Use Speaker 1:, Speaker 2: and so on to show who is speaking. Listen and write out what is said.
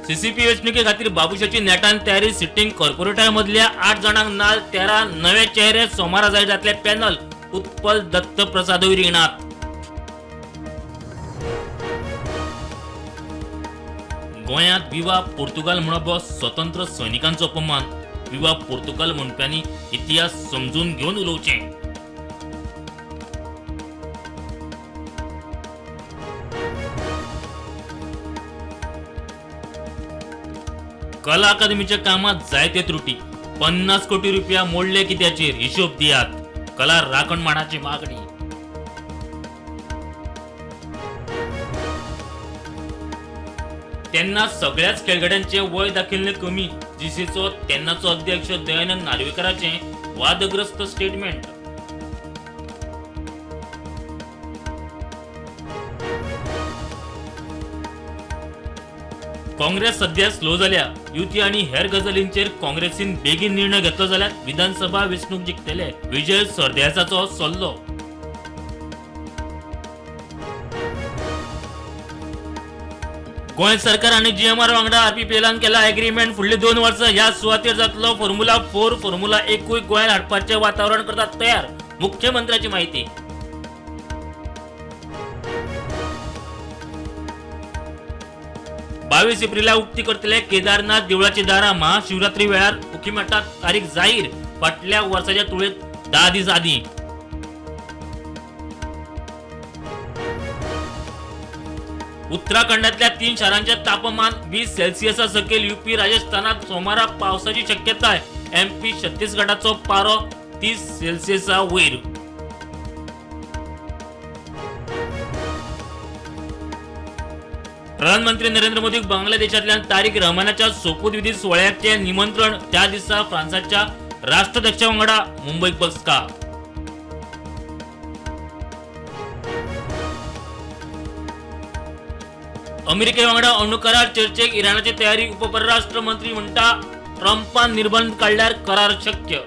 Speaker 1: CCP वेंचणुके खातीर बाबुशाची नेटान तयारी. सिटींग कॉर्पोरेटर मदल्या 8 जाणांक नाल, 13 नवे चेहरे. सोमारा जाहीर जातले पॅनल. उत्पल दत्तप्रसादूय रिणात. गोंयांत विवा पोर्तुगाल म्हणप हो स्वतंत्र सैनिकांचो अपमान. विवा पोर्तुगाल म्हणप्यांनी इतिहास समजून घेवन उलोवचें. कला अकादमीच्या कामात जायते त्रुटी. 50 कोटी रुपया मोडले कित्याचेर, हिशोब दियात. कला राखण मांडाची मागणी. तेन्ना सगळ्याच खेळगड्यांचे वय दाखिल्लें कमी. जीसीचो तेन्नाचो अध्यक्ष दयानंद नार्वेकाराचें वादग्रस्त स्टेटमेंट. काँग्रेस सध्या स्लो जाल्या. युती आनी हेर गजालींचेर काँग्रेसीन बेगीन निर्णय घेतलो जाल्यार विधानसभा वेंचणूक जिखतले, विजय सरदेसाचो सल्लो. गोंय सरकार आनी जीएमआर वांगडा आरपीपीएलान केला एग्रीमेंट. फुडली 2 वर्सां ह्या सुवातेर जातलो फॉर्म्युला 4. फॉर्म्युला 1 गोंयांत हाडपाचें वातावरण करतात तयार, मुख्यमंत्र्याची माहिती. 22 एप्रिला उक्ती करतले केदारनाथ देवळाची दारां. महाशिवरात्री वेळार उखीमठात तारीख जाहीर. फाटल्या वर्साच्या तुळेत 10 दीस आदीं. उत्तराखंडातल्या 3 शारांचे तापमान 20 सेल्सिअसा सकयल. युपी, राजस्थानात सोमारा पावसाची शक्यताय. एमपी, छत्तीसगडाचो पारो 30 सेल्सिअसा वयर. प्रधानमंत्री नरेंद्र मोदीक बांगलादेशांतल्यान तारीक रहमानाच्या सोपूतविधी सुवाळ्याचे निमंत्रण. त्या दिसा फ्रांसाच्या राष्ट्राध्यक्षा वांगडा मुंबईक बसका. अमेरिके वांगडा अणुकरार चर्चेक इराणाची तयारी. उपपरराष्ट्र मंत्री म्हणटा, ट्रंपान निर्बंध काडल्यार करार शक्य.